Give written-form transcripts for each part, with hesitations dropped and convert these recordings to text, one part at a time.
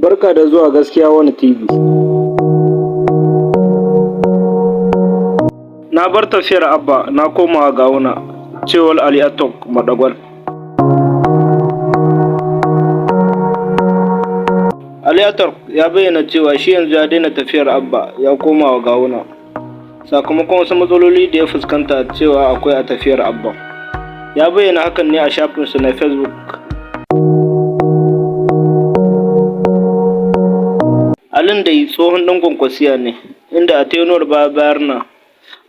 Barka da zuwa Gaskiya One TV. Na bar tafiyar Abba na koma Gawuna, cewar Ali Atok Madagwal. Ali Atok ya bayyana cewa shi yanzu ya daina tafiyar Abba ya koma wa Gawuna, sakamakon wasu matsaloli da ya fuskanta cewa akwai a tafiyar Abba. Ya bayyana hakan ne a shafinsa na Facebook. Alin dai tsohon ɗan Kwankwasiyya ne, inda a tenuwar baya-bayan nan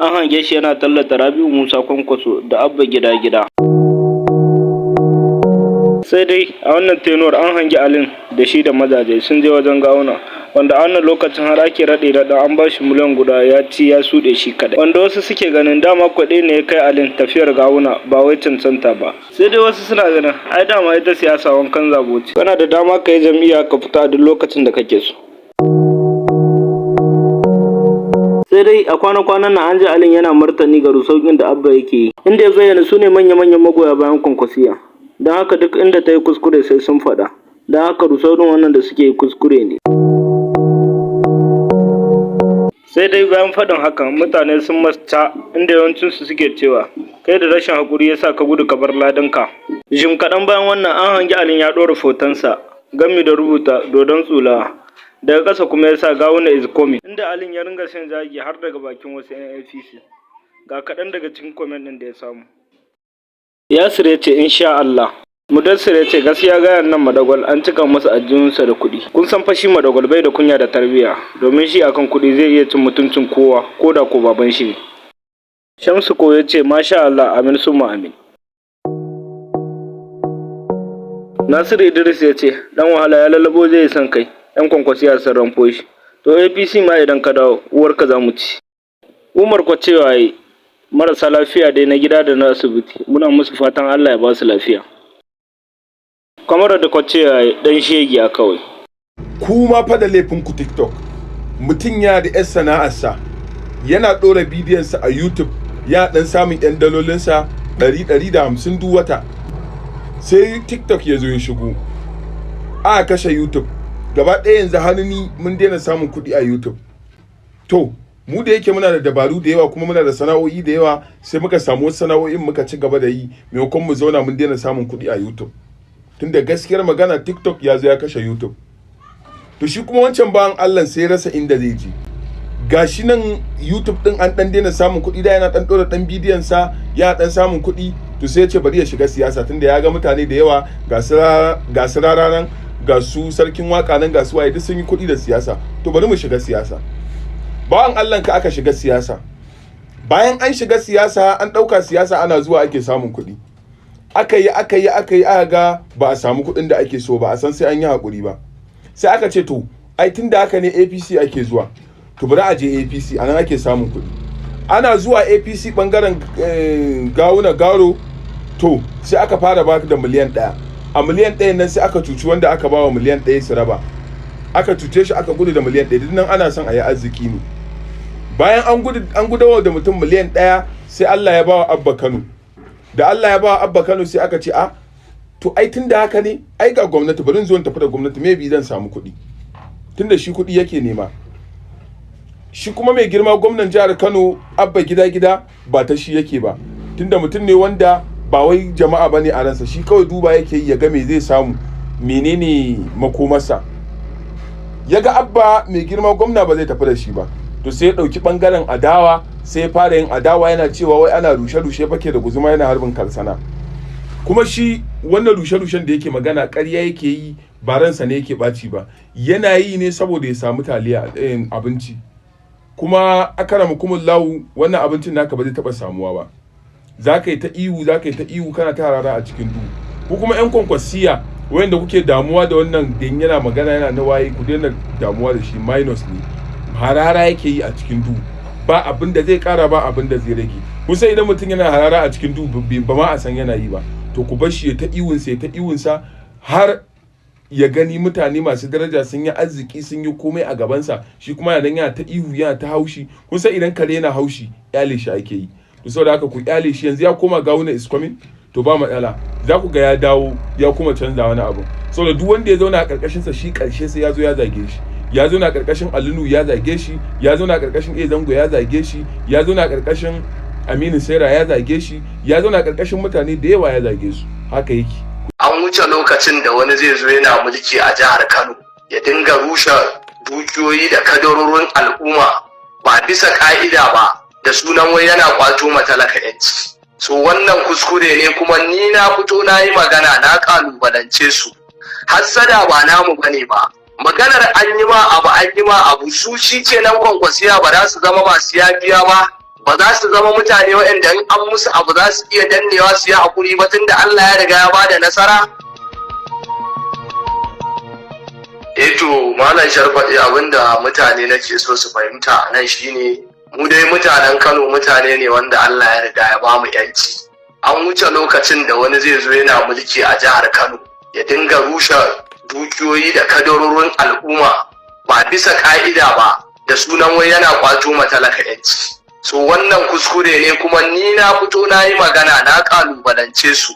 an hange shi yana tallata Rabi'u Musa Kwankwaso da Abba Gida Gida. Sai dai a wannan tenuwar an hangi Alin da shi da mazaje sun je wajen Gawuna, wanda a wannan lokacin har ake raɗe-raɗin an ba shi miliyan 1 ya ci ya suɗe shi kaɗai. Wanda wasu suke ganin dama kuɗi ne ya kai Alin tafiyar Gawuna ba wai cancanta ba. Sai dai wasu suna ganin ai dama ita siyasa wankan zabo ce. Kana da dama ka yi jam'iyya ka fita a duk lokacin da kake so. Sai dai a kwana-kwanan nan an ji Alin yana martani ga rusaukin da Abba yake yi, inda ya bayyana su ne manya-manyan magoya bayan Kwankwasiyya, don haka duk inda ta yi kuskure sai sun faɗa, don haka rusau ɗin wannan da suke yi kuskure ne. Sai dai bayan faɗin hakan mutane sun masa ca, inda yawancinsu suke cewa kai da rashin haƙuri ya sa ka gudu ka bar ladanka. Jim kaɗan bayan wannan an hangi Alin ya ɗora hotonsa gami da rubuta dodon tsula. Daga ƙasa kuma ya sa Gawuna is coming, inda Alin ya ringa shan zagi har daga bakin wasu 'yan APC. Ga kaɗan daga cikin comment ɗin da ya samu. Yasir ya ce insha Allah. Mudassir ya ce gaskiya gayan nan Madagwal an cika masa aljihunsa da kuɗi. Kun san fa shi Madagwal bai da kunya da tarbiyya, domin shi akan kuɗi zai iya cin mutuncin kowa ko da ko baban shi ne. Shamsu ko ya ce masha Allah, amin summa amin. Nasiru Idris ya ce ɗan wahala ya lallabo zai yi son kai. 'Yan Kwankwasiyya sun ramfo shi. To APC ma idan ka dawo uwarka za mu ci. Umar kwa cewa yayi marasa lafiya dai na gida da na asibiti muna musu fatan Allah ya ba su lafiya. Kwamar da kwa cewa yayi ɗan shegiya kawai. Ku ma fa da laifin ku TikTok. Mutum yana da 'yar sana'arsa, yana ɗora bidiyonsa a YouTube, ya ɗan samun 'yan dalolinsa 150 duk wata. Sai TikTok ya zo ya shigo. Aka kashe YouTube. Gaba ɗaya yanzu hannuni mun daina samun kuɗi a YouTube. To, mu da yake muna da dabaru da yawa kuma muna da sana'o'i da yawa, sai muka samu wasu sana'o'in muka ci gaba da yi maimakon mu zauna mun daina samun kuɗi a YouTube. Tunda gaskiyar magana TikTok ya zo ya kashe YouTube. To shi kuma wancan bawan Allah sai rasa inda zai je. Gashi nan YouTube ɗin an ɗan daina samun kuɗi, da yana ɗan ɗora ɗan bidiyon sa ya ɗan samun kuɗi, to sai ya ce bari ya shiga siyasa tunda ya ga mutane da yawa ga su raran, ga su sarkin waka nan, ga su waye, duk sun yi kuɗi da siyasa, to bari mu shiga siyasa. Bawan Allah ka aka shiga siyasa. Bayan an shiga siyasa an ɗauka siyasa ana zuwa ake samun kuɗi. Aka yi aka yi aka yi aka ga ba a samu kuɗin da ake so ba, a san sai an yi haƙuri ba. Sai aka ce to ai tunda haka ne APC ake zuwa, to bari a je APC, anan ake samun kuɗi. Ana zuwa APC bangaren Gawuna Garo, to sai aka fara ba da miliyan 1. A miliyan 1 nan sai aka cuci wanda aka ba wa miliyan 1 su raba. Aka cuce shi aka gudu da miliyan 1, duk nan ana son a yi arziki ne. Bayan an gudu an gudawa da mutum miliyan 1, sai Allah ya ba wa Abba Kano. Da Allah ya ba wa Abba Kano sai aka ce a to ai tunda haka ne ai ga gwamnati, bari in zo in tafi da gwamnati, maybe zan samu kuɗi. Tunda shi kuɗi yake nema. Shi kuma mai girma gwamnan jihar Kano Abba Gida Gida ba ta shi yake ba. Tunda mutum ne wanda ba wai jama'a bane a ransa, shi kawai duba yake yi ya ga me zai samu, menene makomarsa. Ya ga Abba mai girma gwamna ba zai tafi da shi ba, to sai ya ɗauki ɓangaren adawa, sai ya fara yin adawa yana cewa wai ana rushe-rushe fake da guzuma yana harbin karsana. Kuma shi wannan rushe-rushen da yake magana ƙarya yake yi, ba ransa ne yake ɓaci ba, yana yi ne saboda ya samu taliya, abinci. Kuma akramakumullahu wannan abincin naka ba zai taɓa samuwa ba. Za ka yi ta ihu, za ka yi ta ihu, kana ta harara a cikin duhu. Ku kuma 'yan Kwankwasiyya wayanda kuke damuwa da wannan dan yana magana yana na waye, ku daina damuwa da shi, minus ne. Harara yake yi a cikin duhu. Ba abin da zai ƙara, ba abin da zai rage. Kun san idan mutum yana harara a cikin duhu ba ma a san yana yi ba. To ku bar shi ya ta ihunsa, ya ta ihunsa har ya gani mutane masu daraja sun yi arziki sun yi komai a gabansa, shi kuma yana yana ta ihu yana ta haushi. Kun san idan kare yana haushi ƙyale shi ake yi. To saboda haka ku ƙyale shi, yanzu ya koma Gawuna is coming, to To ba matsala, za ku ga ya dawo ya kuma canza wani abu, saboda duk wanda ya zauna a karkashin sa, shi karshe sai ya zo ya zage shi. Ya zauna a karkashin Ali Nuhu ya zage shi, ya zauna a karkashin A Zango ya zage shi, ya zauna a karkashin Aminu Saira ya zage shi, ya zauna a karkashin mutane da yawa ya zage su. Haka yake. An wuce lokacin da wani zai zo yana mulki a jihar Kano ya dinga rushe dukiyoyi da kadarorin al'umma ba bisa ka'ida ba, da sunan wai yana kwato ma talaka yanci. So wannan kuskure ne, kuma ni na fito na yi magana, na kalubalance su. Hassada ba namu bane ba. Maganar an yi ma abu, an yi ma abu, su shi kenan. Kwankwasiya ba za su zama masu yafiya ba, ba za su zama mutane waɗanda in an musu abu za su iya dannewa su yi hakuri ba, tunda Allah ya riga ya bada nasara. Eh to, Malam Sharfaɗi, abinda mutane nake so su fahimta a nan shine, mu dai mutanen Kano mutane ne wanda Allah ya riga ya bamu yanci. An wuce lokacin da wani zai zo yana mulki a jihar Kano ya dinga rushe dukiyoyi da kadarorin al'umma ba bisa ka'ida ba, da sunan wai yana kwato ma talaka yanci. So wannan kuskure ne, kuma ni na fito na yi magana, na kalubalance su.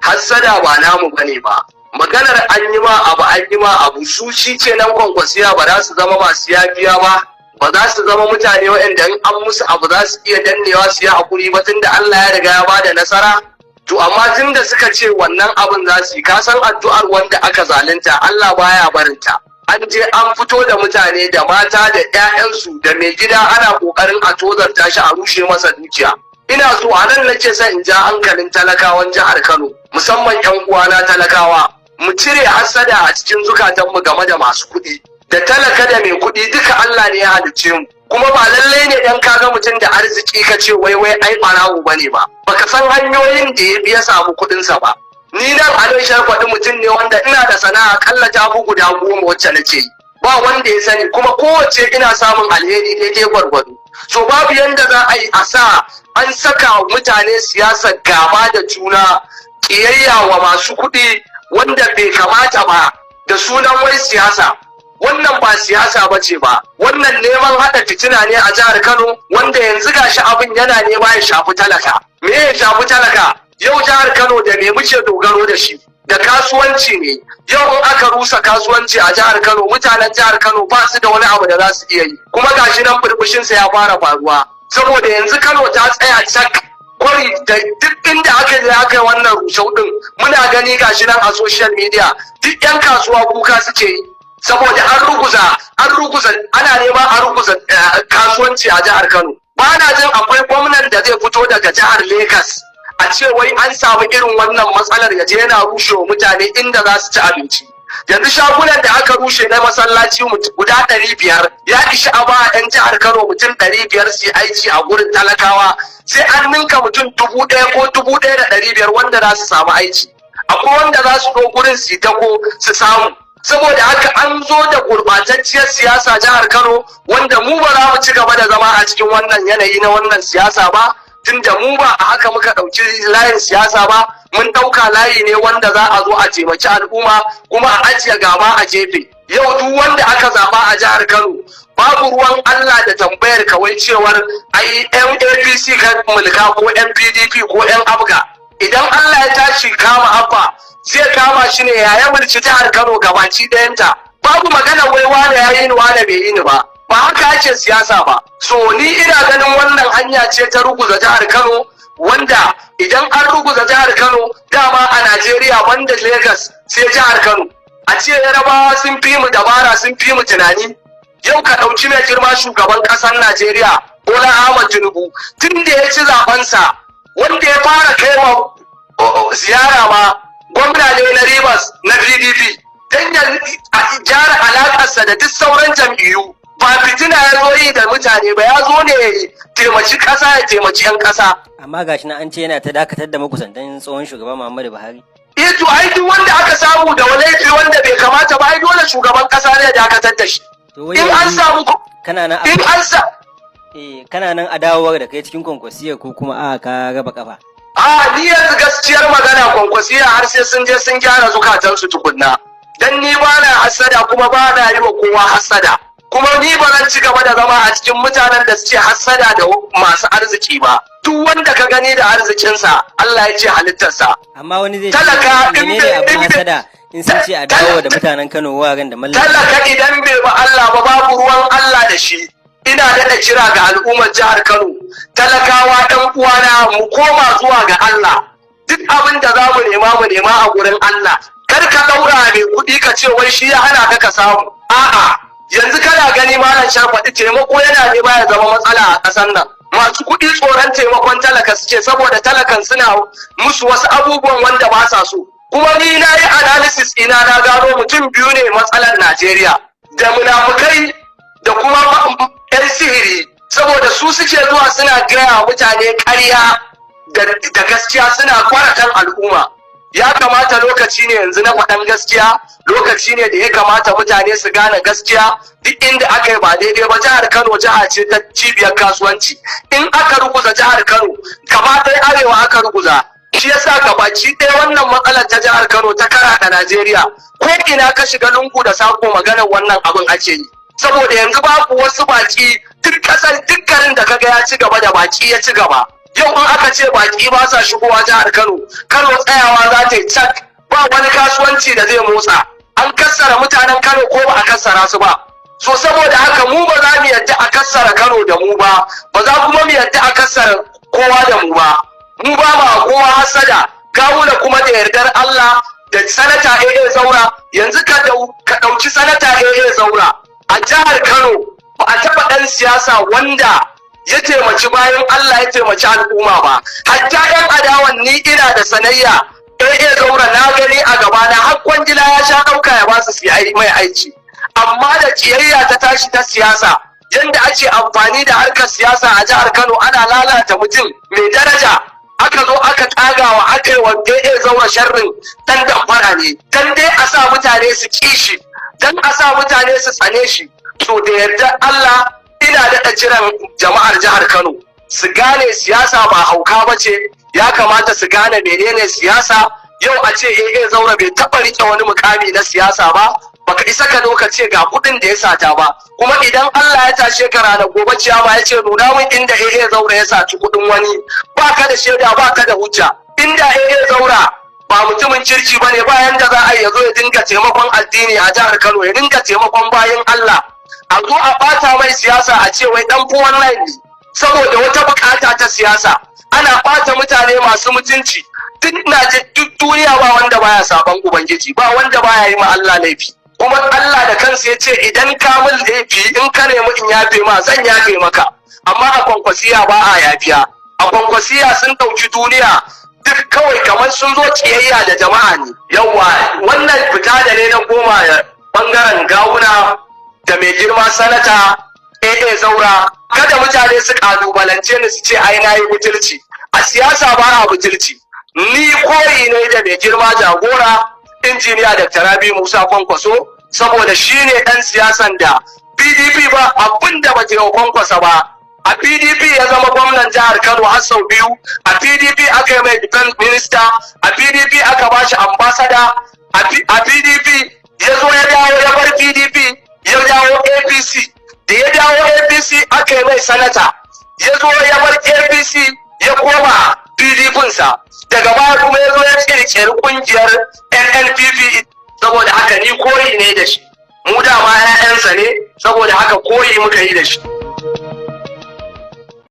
Hassada ba namu bane ba. Maganar an yi ma abu, an yi ma abu, su shi kenan. Kwankwasiya ba za su zama masu yafiya ba, ba za su zama mutane waɗanda in an musu abu za su iya dannewa su yi hakuri ba, tunda Allah ya riga ya bada nasara. To amma tunda suka ce wannan abin za su yi, ka san addu'ar wanda aka zalunta Allah baya barinta. An je an fito da mutane da mata da 'ya'yansu da mai gida, ana kokarin a tozarta shi, a rushe masa dukiya. Ina so a nan nake son in ja hankalin talakawan jihar Kano, musamman 'yan uwana talakawa, mu cire hasada a cikin zukatanmu game da masu kuɗi. Da talaka da mai kuɗi duka Allah ne ya halicce mu, kuma ba lallai ne dan kaga mutum da arziki ka ce wai wai ai ɓarawo bane ba. Baka san hanyoyin da ya bi ya samu kuɗinsa ba. Ni nan a nan Sharfaɗi mutum ne wanda ina da sana'a kalla ta fi guda 10 wacce nake yi, ba wanda ya sani, kuma kowace ina samun alheri daidai gwargwado. So babu yanda za a yi a sa an saka mutane siyasar gaba da juna, ƙiyayya wa masu kuɗi wanda bai kamata ba, da sunan wai siyasa. Wannan ba siyasa ba ce ba, wannan neman haɗa fitina ne a jihar Kano, wanda yanzu gashi abin yana nema ya shafi talaka. Me ya shafi talaka? Yau jihar Kano da me muke dogaro da shi? Da kasuwanci ne. Yau in aka rusa kasuwanci a jihar Kano, mutanen jihar Kano ba su da wani abu da za su iya yi. Kuma gashi nan burbushinsa ya fara faruwa, saboda yanzu Kano ta tsaya cak. Kwari da duk inda aka je aka yi wannan rusau din, muna gani gashi nan a social media, duk yan kasuwa kuka suke yi, saboda an ruguza, ana neman a ruguza kasuwanci a jihar Kano. Ba na jin akwai gwamnan da zai fito daga jihar Lagos a ce wai an samu irin wannan matsalar, ya je yana rushe wa mutane inda za su ci abinci. Yanzu shagunan da aka rushe na masallaci guda 500 ya ishi a ba 'yan jihar Kano mutum 500 su yi aiki a gurin. Talakawa sai an ninka mutum 1000 ko 1500 wanda za su samu aiki. Akwai wanda za su zo gurin su yi dako su samu. Saboda haka an zo da gurɓatacciyar siyasa jihar Kano, wanda mu ba za mu ci gaba da zama a cikin wannan yanayi na wannan siyasa ba, tunda mu ba a haka muka ɗauki layin siyasa ba. Mun ɗauka layi ne wanda za a zo a taimaki al'umma kuma a ajiye gaba a gefe. Yau duk wanda aka zaɓa a jihar Kano, babu ruwan Allah da tambayar kawai cewar ai yan APC ka mulka ko yan PDP ko yan APGA. Idan Allah ya tashi kama Abba, zai kama shi ne ya mulki jihar Kano gabaki ɗayanta. Babu magana wai wane ya yi ni, wane bai yi ni ba. Ba haka ake siyasa ba. So ni ina ganin wannan hanya ce ta ruguza jihar Kano, wanda idan an ruguza jihar Kano, dama a Najeriya banda Lagos sai jihar Kano. A ce Yarabawa sun fi mu dabara, sun fi mu tunani. Yau ka ɗauki mai girma shugaban ƙasar Najeriya Bola Ahmad Tinubu, tun da ya ci zabensa, wanda ya fara kai wa ziyara ma gwamna ne na Rivers na PDP, don ya gyara alakarsa da duk sauran jam'iyyu. Ba fitina ya zo yi da mutane ba, ya zo ne ya taimaki ƙasa, ya taimaki 'yan ƙasa. Amma gashi na an ce yana ta dakatar da makusantan tsohon shugaban Muhammadu Buhari. Eh to, ai duk wanda aka samu da wani laifi wanda bai kamata ba, ai dole shugaban ƙasa ne ya dakatar da shi. To wai In an yanzu samu kana nan in an sa eh, kana nan a dawowar da kai cikin Kwankwasiya, ko kuma a ka raba kafa? A ni yanzu gaskiyar magana, Kwankwasiya har sai sun je sun gyara zukatansu tukunna. Dan ni ba na hasada, kuma ba na yi wa kowa hasada. Kuma ni ba zan ci gaba da zama a cikin mutanen da suke hassada da masu arziki ba. Duk wanda ka gani da arzikinsa, Allah ya ce halittarsa. Amma wani zai ce Talaka in menene bai- abin in bai- hasada in sun ce a dawo da mutanen Kano wuraren da mallam Talaka idan bai ba Allah ba, babu ruwan Allah da shi. Ina daɗa kira ga al'ummar jihar Kano, talakawa ɗan uwana, mu koma zuwa ga Allah. Duk abin da za mu nema, mu nema a gurin Allah. Kar ka ɗaura mai kuɗi ka ce wai shi ya hana ka ka samu. A'a, yanzu kana gani, Malam Sharfaɗi, taimako yana nema ya zama matsala a ƙasar nan. Masu kuɗi tsoron taimakon talaka suke, saboda talakan suna musu wasu abubuwan wanda ba sa so. Kuma ni na yi analysis ina, na gano mutum biyu ne matsalar Najeriya, da munafukai da kuma 'yan sihiri, saboda su suke zuwa suna gaya wa mutane ƙarya da gaskiya, suna kwara kan al'umma. Ya kamata lokaci ne yanzu na faɗan gaskiya, lokaci ne da ya kamata mutane su gane gaskiya duk inda aka yi ba daidai ba. Jihar Kano jiha ce ta cibiyar kasuwanci. In aka ruguza jihar Kano, gaba ɗaya arewa aka ruguza. Shi yasa gabaki ɗaya wannan matsalar ta jihar Kano ta karaɗa Najeriya. Ko ina ka shiga, lungu da sako, maganar wannan abin ake yi, saboda yanzu babu wasu baki. Duk kasar, duk garin da kaga ya ci gaba, da baki ya ci gaba. Yau in aka ce baki ba sa shigowa jihar Kano, Kano tsayawa za ta yi cak, ba wani kasuwanci da zai motsa. An kassara mutanen Kano ko ba a kassara su ba? So saboda haka mu ba za mu yadda a kassara Kano da mu ba, ba za kuma mu yadda a kassara kowa da mu ba. Mu ba ma kowa hasada. Gawuna kuma da yardar Allah da Sanata AA Zaura, yanzu ka ɗauki Sanata AA Zaura, a jihar Kano ba a taɓa ɗan siyasa wanda ya taimaki bayan Allah, ya taimaki al'umma ba. Hatta 'yan adawan, ni ina da sanayya AA Zaura, na gani a gabana, har kwangila ya sha ɗauka ya ba su su yi mai aiki. Amma da kiyayya ta tashi ta siyasa, yanda ake amfani da harkar siyasa a jihar Kano ana lalata mutum mai daraja, aka zo aka kagawa, aka yi wa AA Zaura sharrin dan damfara ne, dan dai a sa mutane su ƙi shi, dan a sa mutane su tsane shi. To da yarda Allah, ina daɗa kiran jama'ar jihar Kano su gane siyasa ba hauka ba ce. Ya kamata su gane menene siyasa. Yau a ce AA Zaura bai taɓa riƙe wani mukami na siyasa ba, baka isa ka zo ka ce ga kuɗin da ya sata ba. Kuma idan Allah ya tashe ka ranar gobe ciyama, ya ce nuna min inda AA Zaura ya saci kuɗin wani, baka da shaida, baka da hujja. Inda AA Zaura ba mutumin kirki ba ne, bayan da za a yi ya zo ya dinga taimakon addini a jihar Kano, ya dinga taimakon bayan Allah, a zo a ɓata mai siyasa, a ce wai dan 419 ne, saboda wata bukata ta siyasa ana ɓata mutane masu mutunci. Duk na duk duniya ba wanda baya saban ubangiji, ba wanda baya yi ma Allah laifi. Kuma Allah da kansa ya ce idan ka min laifi, in ka nemi in yafe ma, zan yafe maka. Amma a Kwankwasiya ba a yafiya. A Kwankwasiya sun ɗauki duniya duk kawai kamar sun zo kiyayya da jama'a ne. Yawwa, wannan fita da ne na koma bangaren Gawuna da mai girma Sanata AA Zaura, kada mutane su kalubalance ni su ce ai na yi butulci. A siyasa ba a butulci. Ni koyi ne da mai girma jagora, Injiniya Dr. Rabi Musa Kwankwaso, saboda shi ne ɗan siyasan da PDP ba abin da ba wa Kwankwasa ba. A PDP ya zama gwamnan jihar Kano har sau biyu, a PDP aka yi mai defense minister, a PDP aka ba shi ambassador, a PDP ya zo ya dawo, ya bar PDP ya dawo APC. Da ya dawo APC aka yi mai sanata. Ya zo ya bar APC ya koma PDP-sa. Daga baya kuma ya zo ya kirkiri kungiyar NNPP. Saboda haka ni koyi ne da shi. Mu dama 'ya'yansa ne, saboda haka koyi muka yi da shi.